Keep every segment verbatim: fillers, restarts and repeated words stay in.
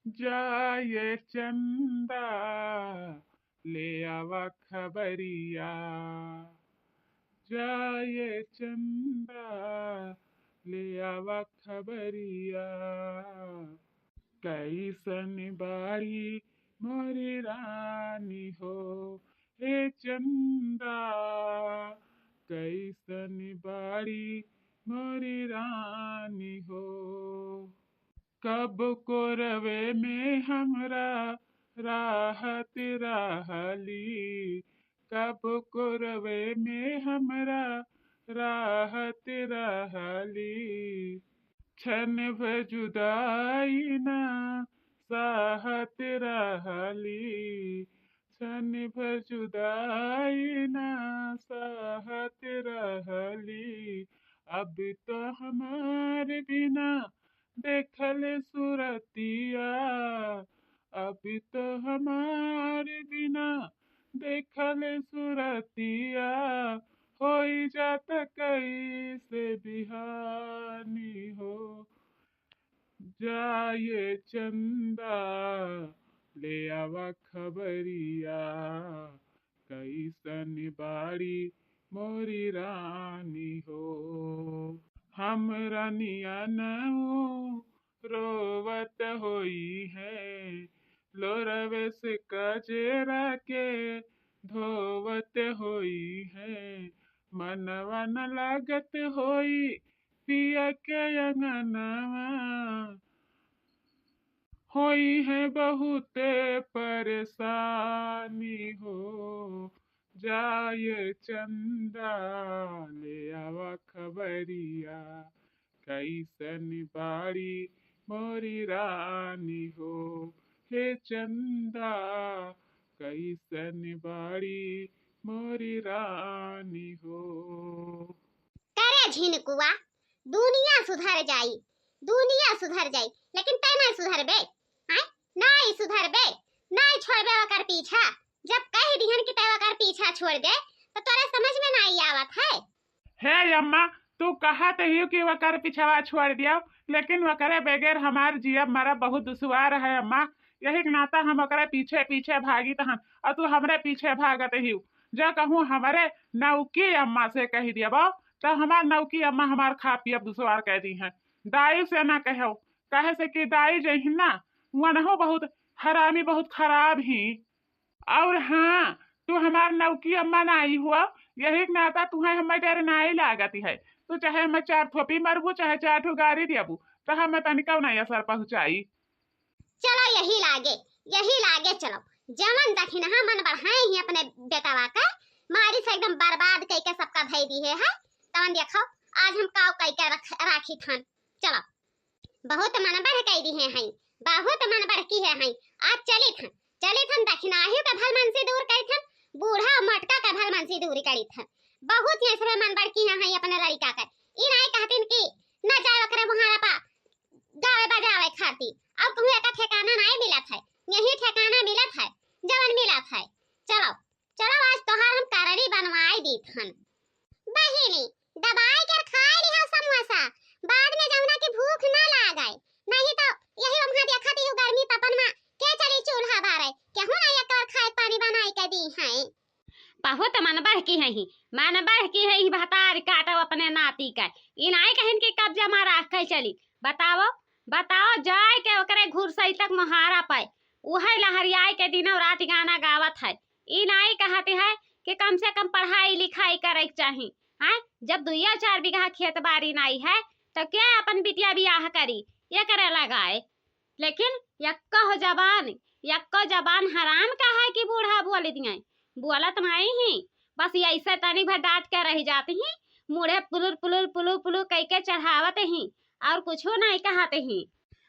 जा ये चंदा, ले आवा खबरिया। जा ये चंदा, ले आवा खबरिया। कैसन बाड़ी मोरी रानी हो, हे चंदा, कैसन बाड़ी मोरी रानी हो। कब कोरवे में हमरा राहत रहली, कब कोरवे में हमरा राहत रहली। क्षण भर जुदाई ना सहत रहली, क्षण भर जुदाई ना सहत रहली। अब तो हमार बिना देखल सुरतिया, अब तो हमार बिना देखल सुरतिया, होई जात कैसे बिहानी हो। जा ये चंदा, ले आवा खबरिया, कैसन बाड़ी मोरी रानी हो। हमरा नियन ऊ रोवत होई है, लोरवे से कजरा के धोवत होई है। मनवा न लागत होई पिया के अंगनवा, होई है बहुते परेशानी हो। जा ये चंदा, ले आवा खबरिया, कैसन बाड़ी मोरी रानी हो। हे चंदा, कैसन बाड़ी मोरी रानी हो। करे झिनकुआ, दुनिया सुधर जाई, दुनिया सुधर जाई, लेकिन तै नाहीं सुधरबे, हैं? नाहीं सुधरबे, नाहीं छोड़बे ओकर पीछा। जब कह दिहन कि तै ओकर पीछा छोड़ दे, तो तोरे समझ में नाहीं आवत है। हे अम्मा, तू कहत हियो कि ओकर पिछवा छोड़ दियो, लेकिन ओकरे बगैर हमार जियब मरब बहुत दुश्वार है अम्मा। यही के नाता हम ओकरे पीछे पीछे भागित हन, और तू हमरे पीछे भागत हियो। जा कहूँ हमरे नौकी अम्मा से कह दियबो, तो हमार नौकी अम्मा हमार खा पियब दुश्वार कह दिहैं। दाई से ना कहो, काहे से कि दाई जहिन ना, वनहु बहुत हरामी, बहुत खराब ही। और हाँ, तू हमार नौकी अम्मा नाई हुआ, यही के नाता तुहैं हमें डर नाई लागत है। तू चाहे हमें चार थोपी मरबू, चाहे चार ठो गारी दियबू, तो हमें तनिका नाई असर पहुँचाई। चलो यही लागे, यही लागे चलो। जवन दखिनहा मन बढ़ाए ही अपने बेटवा का, मारी से एकदम बर्बाद कइके सबका धई दिहे है। तवन देखो, आज हम काव कइके रख, राखी थन। चलो, बहुत मन बढ़ कइ दिहे हैं, बहुत मन बढ़ किहे हैं। आज चलित हन, चलित हन दखिनाही का भलमनसी दूर करित हन, बूढ़ा और मोटका का भलमनसी दूर करित हन। बहुत ही ऐसे मन बढ़ किहे हैं अपने लड़िका का। ई नाई कहतिन कि न जाए ओकरे मुहारा पा गावे बजावे खातिर, और कहूँ एका ठिकाना नाई मिलत है, यही ठिकाना मिलत है, जवन मिलत है। चलो, चलो, आज तोहार हम करड़ी बनवाई दीत हन। बहिनी, दबाई के खाए लिहा समोसा, बाद में जौना की भूख ना लागे, नहीं तो यही वहाँ देखत ही गर्मी तपन में के चली चूल्हा बारे, केहू ना एक बार खाए पानी बनाई के दी है। बहुत मन बढ़ की है ही, मन बढ़ की है ही, भतार काटो अपने नाती का। ई नाई कहिन कि कब्जा में राख के चली। बताओ, बताओ, जाए के ओकरे घुरसई तक मोहारा पाए, उहे लहरियाए के दिनों रात गाना गावत है। ई नाई कहत है कि कम से कम पढ़ाई लिखाई करे के चाही। हैं, जब दुइया चार बीघा खेत बारी नाई है, तो के अपन बिटिया बियाह करी, ये करे लगाए। लेकिन यक्को जबान, यक्को जबान हराम का है कि बूढ़ा बोल दिए, बोलत नाई ही, बस ये ऐसे तनी भर डांट के रह जाती ही, मुड़े पुलुर पुलुर पुलुर पुलुर कह के चढ़ावत ही, और कुछो नाई कहत ही।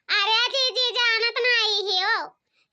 अरे जीजी, जानत नाई हियो,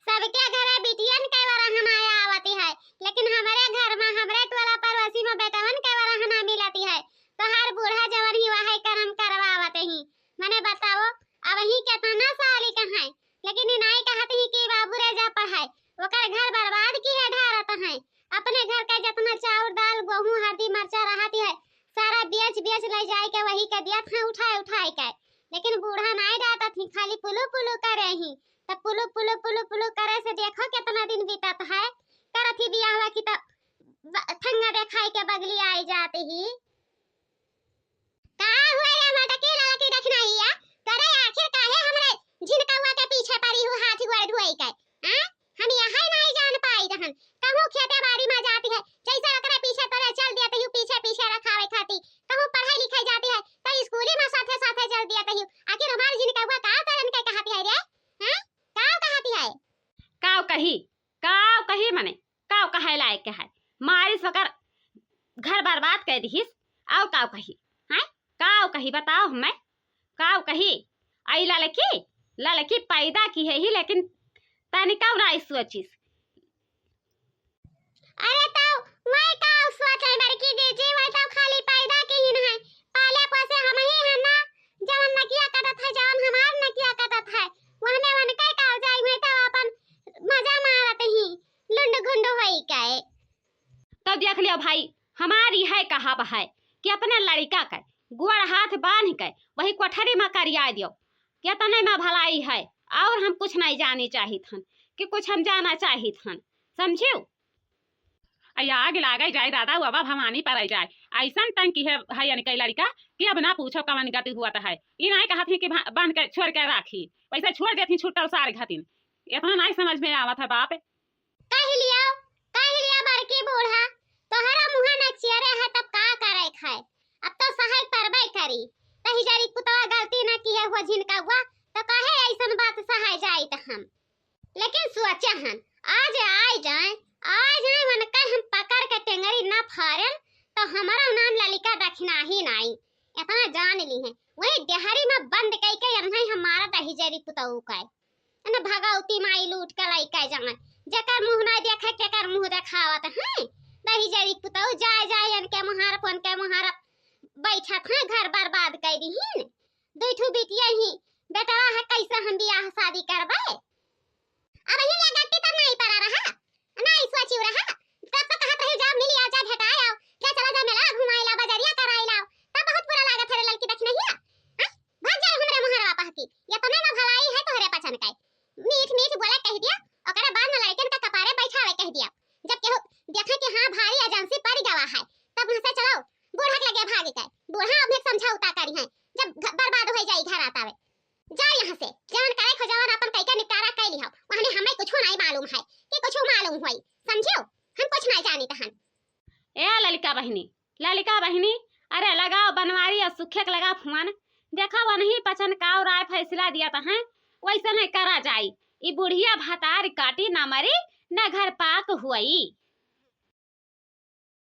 सबके घरे बिटियन के वरहना आवती है, लेकिन हमरे घर में, हमरे टोला पड़ोसी में बेटवन के वरहना मिलती है। तोहार बूढ़ा जवन ही वही करम करवावत ही। मने बताओ, अब ही केतना साल के हैं, लेकिन ई नाई कहत ही कि बाबू रे जा पढ़ाए, ओकर घर बर्बाद किहे ढारत हैं। अपने घर का जितना चाउर, दाल, गोहूँ, हरदी, मरचा रहत है, सारा बेच बेच ले जाए के वही के दियत हैं उठाए उठाए के। लेकिन बूढ़ा नाई डांटत ही, खाली पुलु पुलु करे ही। तब पुलु पुलु पुलु पुलु करे से देखो कितना दिन बीतत है। करत ही बियाहवा की त ब-, ठंगा देखाई के बगली आई जात ही। का हुआ रे मटकी ललकी रखना हिया? करे आखिर काहे हमरे झिनकौआ के पीछे पड़ी हूँ हाथ गोड़ धोई के? हाँ? हम यहै नाहीं जान पाई रहन। कहूँ खेते बाड़ी मा जाती है, जैसे ओकरे पीछे तोरे चल दिया तहियो पीछे पीछे रखावे खाती। कहूँ पढ़ाई लिखाई जाती है, तो स्कूली मा साथे साथे चल दिया तहियो। आखिर हमार झिनकौआ का तोरे इनके कहती है रे? हाँ? का कहती है? काव कही, काव कही मने, काव कहे लायक है? मारिस ओकर घर बर्बाद कर दिहिस, और काव कही? हैं? काव कही बताओ हमें, काव कही? आई ललकी, ललकी पैदा की है ही, लेकिन तनिका ना सोचिस। अरे तो वही काव सोचे बड़की दीदी, वही तो खाली पैदा की ही न है, पाले पोसे हम ही है ना, जवन नकिया कटत है, जवन हमार नकिया कटत है, वहने वनके काव जाई, वही तो अपन मजा मारत ही, लुंड घुंड होई के। तो देख लियो भाई, हमारी है कहाव है कि अपने लड़िका के गोड़ हाथ बांध के वही कोठरी मा करिया दियो, कि एतने मा भलाई है, और हम कुछ नहीं जाने चाहित हन, कि कुछ हम जाना चाहित हन, समझियो? अया आग लागे जाए दादा, बाबा भवानी पराई जाए, ऐसन तंग की है, है इनके लड़िका कि अब ना पूछो कवन गति हुआ तो है। ई नहीं कहत ही कि भा-, बांध के छोड़ के राखी, वैसे छोड़ देती छुट्टल सार घतिन, इतना नहीं समझ में आवत है बाप। कह लियो, कह लियो बड़की बूढ़ा, तोहरा मुँह न चियरे है तब का करे खाए, अब तो सहाय करबे करी। तही जरी पुतवा गलती न किहे हो झिनकौआ, तो काहे ऐसन बात सहाय जाइत हम। लेकिन सोचे हन, आज आए जाए, आए जाए मन के हम पकड़ के टेंगरी न फारेन, तो हमारा नाम ललिका दखिनाही नाई, इतना जान ली है। वही डेहरी मा बंद कई के यन्हे हमारा दही जरी पुतऊ का। अने भगवती माई लूट के लइके जाए, जेकर मुँह नहीं देखे, केकर मुँह देखावत हैं। दही जरी पुतऊ जाए जाए, इनके मुहारप, उनके मुहारप बैठत हैं, घर बर्बाद कर दीहिन। दुई ठू बिटिया ही बेटवा है, कैसे हम बियाह शादी करबे? अब ही लगती तो नहीं पड़ा रहा, नहीं सोची रहा। तब तो कहत रही, "जा मिल आओ, जा भेटाए आओ, जा चला जा मेला घुमाए लाओ, बजरिया कराए लाओ।" तब बहुत बुरा लागत है रे ललकी दखिनहिया। हाँ? भाग जाए हमरे मुहरवा पहकी, ये तो नहीं ना भलाई है तोहरे पचन के। मीठ मीठ बोले कह दिया, ओकरे बाद में लड़कन का कपारे बैठावे कह दिया। जब केहू देखे कि हाँ भारी एजेंसी पड़ गवा है, तब वहाँ से चलो बूढ़ा के लगे भाग के। बूढ़ा अब एक समझौता करी है, जब घ-, बर्बाद हो जाई घर आतावे। जा यहाँ से, जवन करे खो जवन अपन कई के निपटारा कर लिहो, वहने हमें कुछ नहीं मालूम है कि कुछ मालूम होई, समझियो? हम कुछ नहीं जानी तहन। ए ललिका बहिनी, ललिका बहिनी, अरे लगाओ बनवारी और सुखे के लगा फोन, देखा वनही पचन काव राय फैसला दिया तहन, वैसे नहीं करा जाई। ई बुढ़िया भतार काटी ना मरी, न घर पाक हुई।